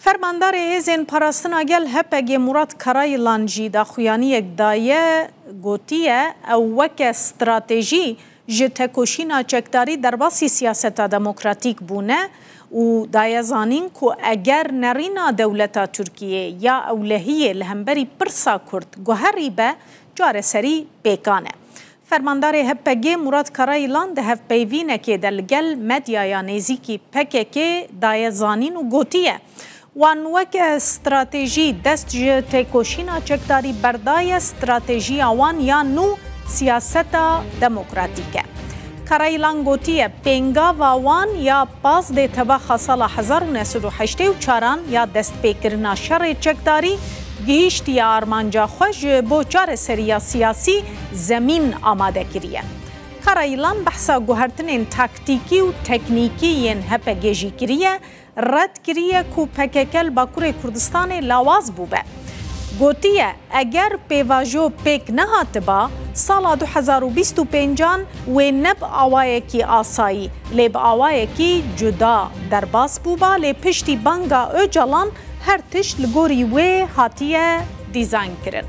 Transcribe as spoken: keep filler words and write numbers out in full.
Fermandarê Hêzên Parastina Gel, H P G, Murat Karayilan jî daxuyaniyek daye, gotiye, ew weke stratejî ji tekoşîna çekdarî derbasî siyaseta demokratîk bûne û daye zanîn ku eger nerîna dewleta Tirkiyê ya ewlehiyê li hemberî pirsa Kurd guherîbe, çareserî pêkan e. Fermandarê H P G Murat Karayilan di hevpeyvînekê de li gel medyaya nêzîkî P K K daye zanîn û gotiye, wan weke stratejî dest ji têkoşîna çekdarî berdaye, stratejiya wan ya nû siyaseta demokratîk e. Karayilan gotiye, pêngava wan ya pazdeh Tebaxa sala hezar û neh sed û heştê û çaran ya destpêkirina şerê çekdarî gihîştiye armanca xwe, ji bo çareseriya siyasî zemîn amade kiriye. Karayilan behsa guhertinên taktîkî û teknîkî yên H P G jî kiriye, red kiriye ku P K K li Bakurê Kurdistanê lawaz bûbe. Gotiye, eger pêvajo pêk nehatiba, sala du hezar û bîst û pêncan wê ne bi awayekî asayî, lê bi awayekî cuda derbas bûba, lê piştî banga Ocalan her tişt li gorî wê hatiye dîzaynkirin.